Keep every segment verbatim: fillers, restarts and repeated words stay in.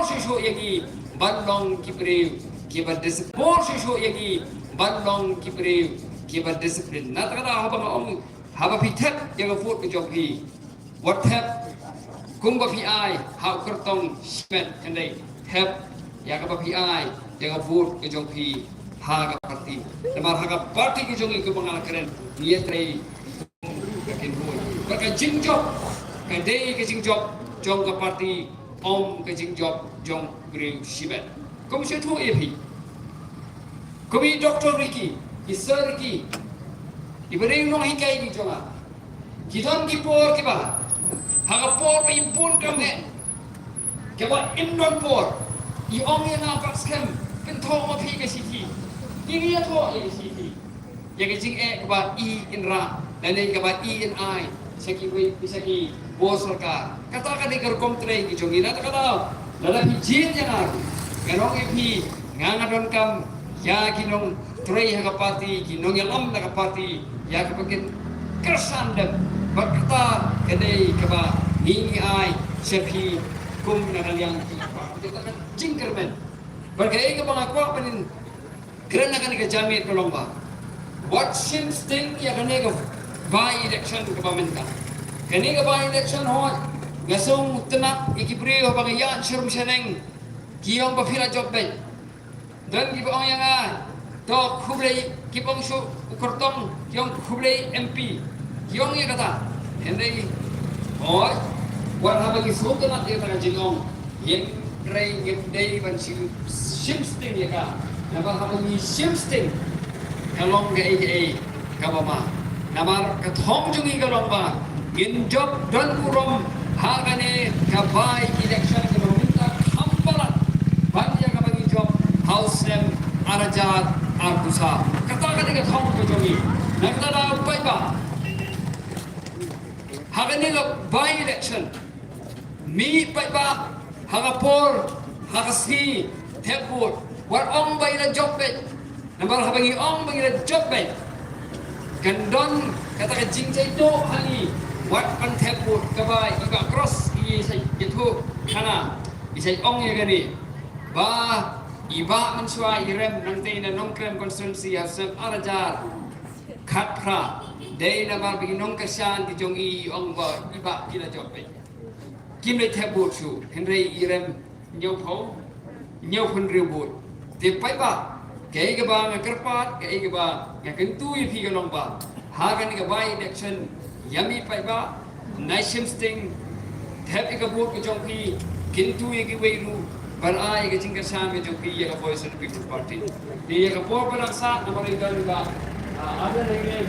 shuh shuh ïa ki ban long ki briew kiba discipline. Bor shuh shuh ïa ki ban long ki briew kiba discipline. Na kata ka daw haba nga ong, haba phi thep ïa ka vote ka jong phi, wat thep kumba phi ai ha u kyrtong shimet, hynrei thep ïa kaba phi ai ïa ka vote ka jong phi ha ka party. Namar ha ka party ka jong ngi kumba nga la kren, ngi ïatrei ka kynhun. Bad ka jingjop ka dei ka jingjop jong ka party, ym ka jingjop jong briew shimet. Kum shu ïathuh ïa phi, kum i Doctor Ricky, i Sir Ricky, i ba dei u nonghikai ki jong nga, ki don ki por kiba ha ka por ba i bun kam heh, kaba im don por, i ong ïa nga, Bah Skhem, pynthok ma phi ka shithi. Ngi ïathuh ïa ka shithi, ïa ka jingeh kaba i in rah lane kaba i in ai sha kiwei, sha ki bor sorkar. Kata ka dei ka rukom trei ki jong ngi. Na kata ka daw, lada phi jied ïa nga ruh, ngan ong ïa phi, nga nga donkam ïa ki nongtrei ha ka party, ki nongïalam na ka party, ïa kaba kin kyrshan dem. Bad kata ka dei kaba ngi ngi ai sha phi kum na ka liang ki party. Kata ka jingkyrmen. Bad kaei kaba nga kwah ban kren ha kane ka janmiet ka long ba, wat shim sting ïa kane ka by election kaba mynta. Kane ka by election, hooid, nga sngewtynnat ïa ki briew haba nga ïaid sharum shaneng, ki ong ba phi la jop beit. Don kiba ong ïa nga, to khublei, kiba ong shuh u kyrtong, ki ong khublei M P. Ki ong ïa kata. Hynrei, hooid, wat haba ngi sngewtynnat ïa kata ka jingong, hynrei ngim dei ban shim, shim sting ïa ka. Namar haba ngi shim sting, ka long kaei kaei kaba ma. Namar ka thong jong ngi ka long ba ngin jop don burom ha kane ka by election kaba mynta kham palat ban ïa kaba ngi jop ha u snem ar hajar arphew saw. Kata ka dei ka thong ka jong ngi. Na kata ka daw paidbah, ha kane ka by election, mih paidbah ha ka por, ha ka sngi, thep vote. Wat ong ba i la jop beit. Namar haba ngi ong ba i la jop beit, kan don kata ka jingjaituh ha ngi. Wat ban thep vote, kaba i Bah Cross i sa ïathuh hana, i sa ong ïa kane, ba i Bah mynshuwa i rem nangtei na Nongkrem constituency ha u snem ar hajar khatphra. Dei namar ba ki nongkyrshan ki jong i ong ba i Bah ki la jop beit. Kim leit thep vote shuh, hynrei i rem hynñiewphew, hynñiewphew hynriew vote. Te paidbah, kaei kaba nga kyrpad, kaei kaba nga kyntu ïa phi ka long ba, ha kane ka by election, ïa mih paidbah, nai shim sting, thep ïa ka vote ka jong phi, kyntu ïa kiwei ruh ban ai ïa ka jingkyrshan ka jong phi ïa ka Voice of the People Party. Te ïa ka por ba dang sah, namar ïa ka ba, ah, ada lagi.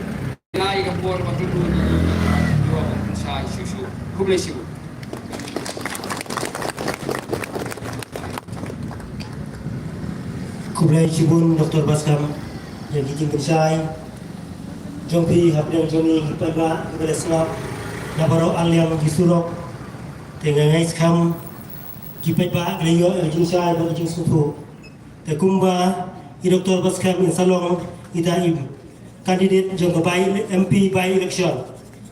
Nai ka por ba kyntu ïa ka jingkyrshan shuh shuh. Khublei shibun. Khublei shibun Doctor Bah Skhem ïa ki jingkyrshan jong phi hapdeng jong ngi ki paidbah kiba la sngap na baroh arliang ki surok. Te nga ngeit skhem ki paidbah ki la ïoh ïa ki jingkyrshan bad ki jingsngewthuh. Te kumba i Doctor Bah Skhem in sa long ita i candidate jong ka by M P by election.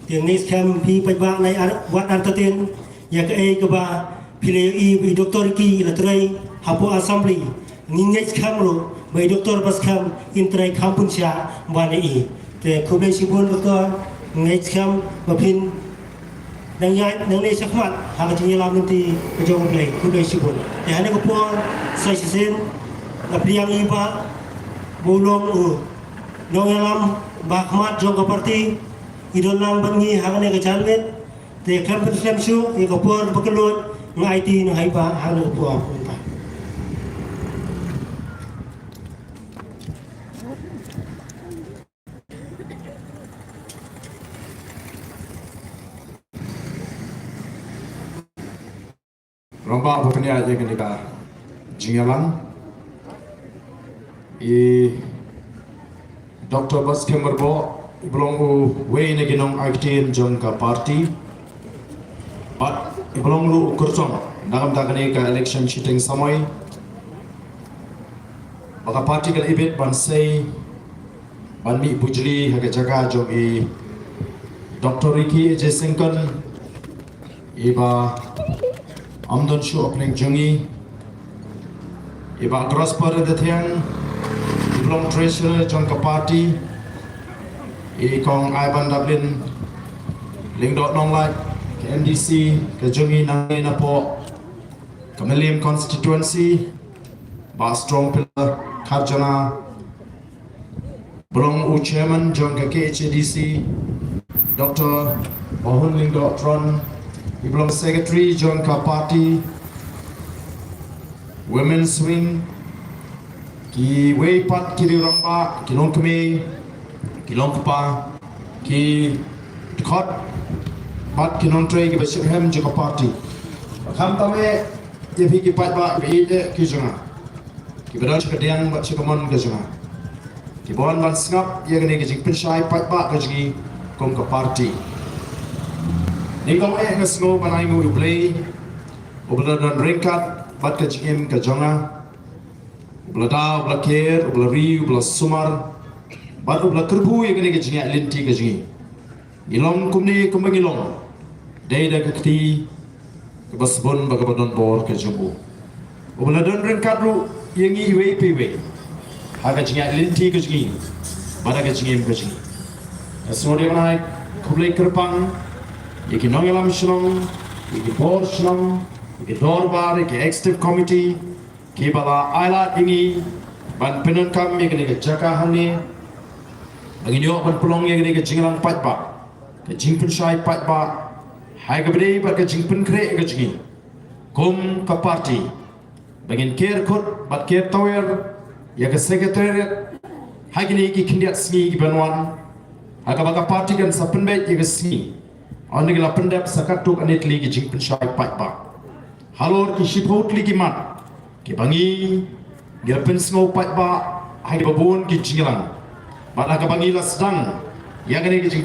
Te nga ngeit skhem phi paidbah nai ar, wat entertain ïa kaei kaba phi la ïohi ba i Doctor Ricky i la trei hapoh Assembly. Ngi ngeit skhem ruh ba i Doctor Bah Skhem in trei kham pynshah ban ïa i. Te khublei shibun Doctor, nga ngeit skhem ba phin dang ïaid nangne shakhmat ha ka jingïalam lynti ka jong U Blei. Khublei shibun. Te ha kane ka por sa shisien nga pdiang ïa i Bah ba u long u nongïalam ba khmat jong ka party, i don lang bad ngi ha kane ka janmiet. Te khlem pynslem shuh ïa ka por ba kylluid, nga aiti noh ha i Bah ha kane ka por. Rangbah ba pynïaid ïa kane ka jingïalang, i Doctor Bah Skhem Yrboh i ba long uwei na ki nongaktien jong ka party bad i ba long ruh u kyrtong na ka bynta kane ka election shiteng samoi ba ka party ka la ibit ban sei ban mih bujli ha ka jaka jong i Doctor Ricky A J Syngkon, i ba ym don shuh hapdeng jong ngi. I Bah Prosper Rithiang, i ba long treasurer jong ka party, i Kong Ivan Dablin Lyngdoh Nonglait, ka M D C ka jong ngi nangne napoh ka Mylliem constituency, Bah Strong Pillar Kharjana, ba long u chairman jong ka K H A D C, Doctor Bahun Lyngdoh Tron, i ba long secretary jong ka party Women's Wing, kiwei pat ki rangbah, ki longkmie, ki longkpa, ki dkhot bad ki nongtrei kiba shitrhem jong ka party. Khamtam eh ïa phi ki paidbah, kiba ïeit eh ki jong nga, kiba don sha ka diang bad sha ka mon ka jong nga, kiba wan ban sngap ïa kane ka jingpynshai paidbah ka jong ngi kum ka party. Nyngkong eh nga sngew ban ai nguh ïa U Blei uba la don ryngkat bad ka jingim ka jong nga, uba la da, uba la ker, uba la ri, uba la sumar bad uba la kyrkhu ïa kane ka jingïaid lynti ka jong ngi. Ngi long kumne kumba ngi long dei da ka kti kaba sbun bad kaba don bor ka jong u, uba la don ryngkat ruh ïa ngi iwei pa iwei ha ka jingïaid lynti ka jong ngi bad ha ka jingim ka jong ngi. Nga sngew dei ban ai khublei kyrpang ïa ki nongïalam shnong, ïa ki bor shnong, ïa ki dorbar, ïa ki executive committee, kiba la ailad ïa ngi ban pyndonkam ïa kane ka jaka hangne, ba ngin ïoh ban pynlong ïa kane ka jingïalang paidbah, ka jingpynshai paidbah ha kaba ïadei bad ka jingpynkhreh ka jong ngi kum ka party, ba ngin ker kut bad ker tawiar ïa ka secretariat ha kine ki khyndiat sngi ki ban wan, ha kaba ka party kan sa pynbeit ïa ka sngi, hynrei ki la pyndep sa katto katne tylli ki jingpynshai paidbah halor ki shiphew tylli ki mat kiba ngi, ngi la pynsngew paidbah ha kiba bun ki jingïalang. Bad ha kaba ngi la sdang ïa kane ka jing